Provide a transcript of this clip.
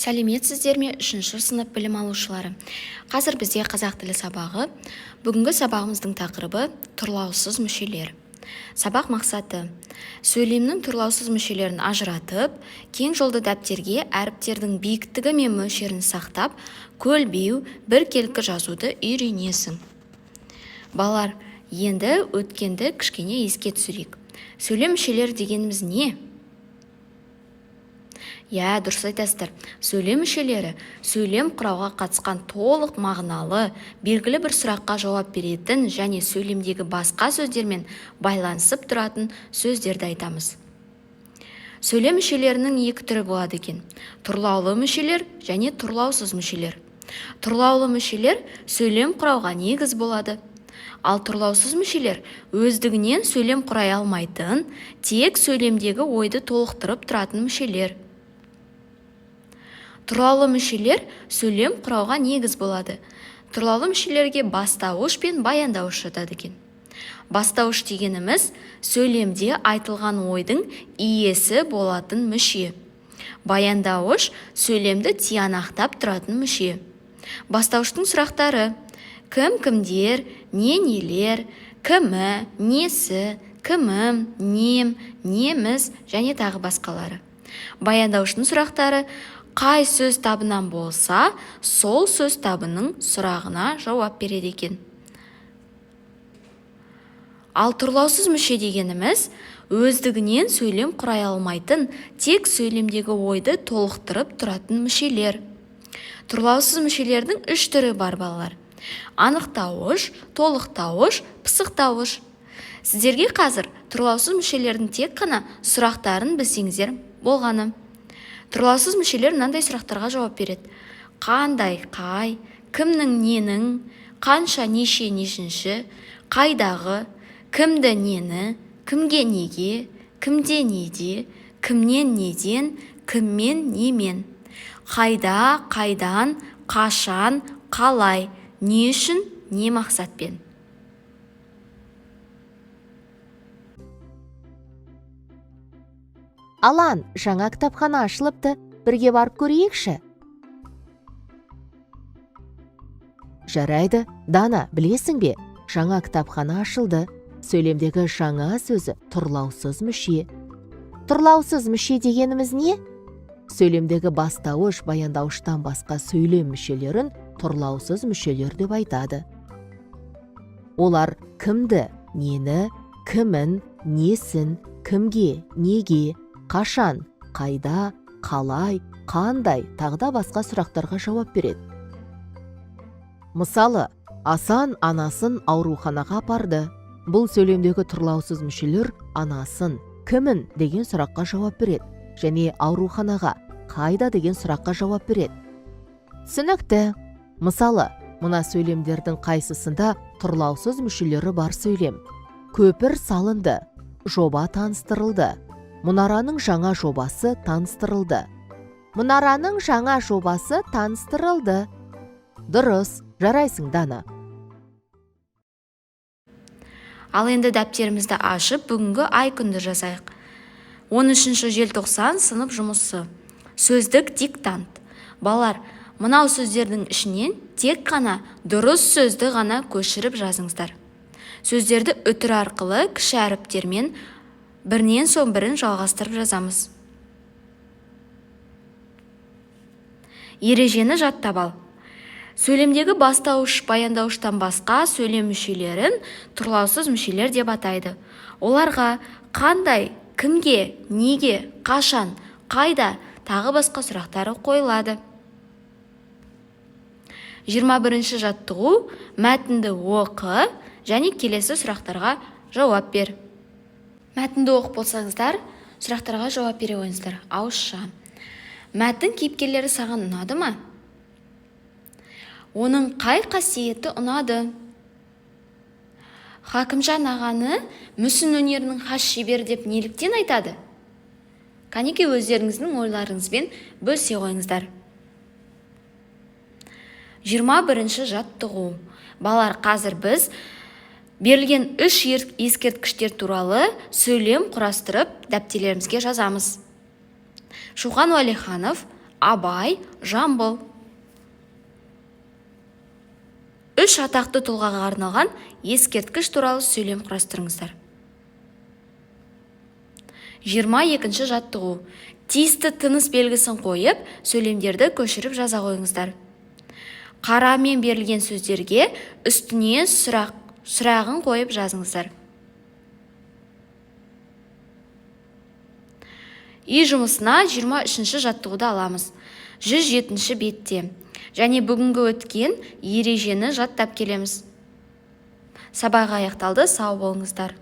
Сәлеметсіздер ме, үшінші сынып білім алушылары! Қазір бізде қазақ тілі сабағы. Бүгінгі сабағымыздың тақырыбы тұрлаусыз мүшелер. Сабақ мақсаты: сөйлемнің тұрлаусыз мүшелерін ажыратып, кең жолды дәптерге әріптердің биіктігі мен мөлшерін сақтап, көлбеу, біркелкі жазуды үйренесің. Балалар, енді өткенді кішкене еске түсірейік. Сөйлем мүшелері дегеніміз не? Иә, дұрыс айтасыздар. Сөйлем мүшелері сөйлем құрауға қатысқан толық мағыналы, белгілі бір сұраққа жауап беретін және сөйлемдегі басқа сөздермен байланысып тұратын сөздерді айтамыз. Сөйлем мүшелерінің екі түрі болады екен. Тұрлаулы мүшелер және тұрлаусыз мүшелер. Тұрлаулы мүшелер сөйлем құрауға негіз болады. Ал тұрлаусыз мүшелер өздігінен сөйлем құрай алмайтын, тек сөйлемдегі ойды толықтырып тұратын мүшелер. Тұрлаулы мүшелер сөйлем құрауға негіз болады. Тұрлаулы мүшелерге бастауыш пен баяндауыш жатады екен. Бастауыш дегеніміз сөйлемде айтылған ойдың иесі болатын мүше. Баяндауыш сөйлемді тиянақтап тұратын мүше. Бастауыштың сұрақтары: кім, кімдер, не, нелер, кімі, несі, кімім, нем, неміз және тағы басқалары. Баяндауыштың сұрақтары қай сөз табынан болса, сол сөз табының сұрағына жауап береді екен. Ал тұрлаусыз мүше дегеніміз өздігінен сөйлем құрай алмайтын, тек сөйлемдегі ойды толықтырып тұратын мүшелер. Тұрлаусыз мүшелердің үш түрі бар, балалар. Анықтауыш, толықтауыш, пысықтауыш. Сіздерге қазір тұрлаусыз мүшелердің тек қана сұрақтарын білсеңіздер болғаны. Тұрлаусыз мүшелер мынандай сұрақтарға жауап береді. Қандай, қай, кімнің, ненің, қанша, неше, нешінші, қайдағы, кімді, нені, кімге, неге, кімде, неде, кімнен, неден, кіммен, немен, қайда, қайдан, қашан, қалай, не үшін, не мақсатпен. Алан, жаңа кітапхана ашылыпты, бірге барып көрейікші. Жарайды, Дана, білесің бе, жаңа кітапхана ашылды. Сөйлемдегі жаңа сөзі тұрлаусыз мүше. Тұрлаусыз мүше дегеніміз не? Сөйлемдегі бастауыш баяндауыштан басқа сөйлем мүшелерін тұрлаусыз мүшелер деп айтады. Олар кімді, нені, кімін, несін, кімге, неге, қашан, қайда, қалай, қандай, тағы да басқа сұрақтарға жауап береді. Мысалы, Асан анасын ауруханаға апарды. Бұл сөйлемдегі тұрлаусыз мүшелер анасын, кімін деген сұраққа жауап береді және ауруханаға, қайда деген сұраққа жауап береді. Түсінікті. Мысалы, мына сөйлемдердің қайсысында тұрлаусыз мүшелері бар сөйлем? Көпір салынды, жоба таныстырылды. Мұнараның жаңа жобасы таныстырылды. Мұнараның жаңа жобасы таныстырылды. Дұрыс, жарайсың, Дана. Ал енді дәптерімізді ашып, бүгінгі ай күнді жазайық. 13 желтоқсан, сынып жұмысы. Сөздік диктант. Балалар, мынау сөздердің ішінен тек қана дұрыс сөзді ғана көшіріп жазыңыздар. Сөздерді үтір арқылы кіші әріптермен бірінен соң бірін жалғастырып жазамыз. Ережені жаттап ал. Сөйлемдегі бастауыш баяндауыштан басқа сөйлем мүшелерін тұрлаусыз мүшелер деп атайды. Оларға қандай, кімге, неге, қашан, қайда, тағы басқа сұрақтары қойылады. 21 жаттығу. Мәтінді оқы және келесі сұрақтарға жауап бер. Мәтінді оқып болсаңыздар, сұрақтарға жауап бере қойыңыздар. Ауызша. Мәтін кейіпкерлері саған ұнады ма? Оның қай қасиеті ұнады? Хакімжан ағаны мүсін өнерінің хас шебері деп неліктен айтады? Кәнеке, өздеріңіздің ойларыңызбен бөлісе қойыңыздар. 21 жаттығу. Балалар, қазір біз берілген үш ескерткіштер туралы сөйлем құрастырып дәптерлерімізге жазамыз. Шоқан Уәлиханов, Абай, Жамбыл. 3 атақты тұлғаға арналған ескерткіш туралы сөйлем құрастырыңыздар. 22-ші жаттығу. Тиісті тыныс белгісін қойып, сөйлемдерді көшіріп жаза қойыңыздар. Қарамен берілген сөздерге үстіне сұрағын қойып жазыңыздар. Үй жұмысына 23-ші жаттығуды аламыз. 107-ші бетте. Және бүгінгі өткен ережені жаттап келеміз. Сабақ аяқталды, сау болыңыздар.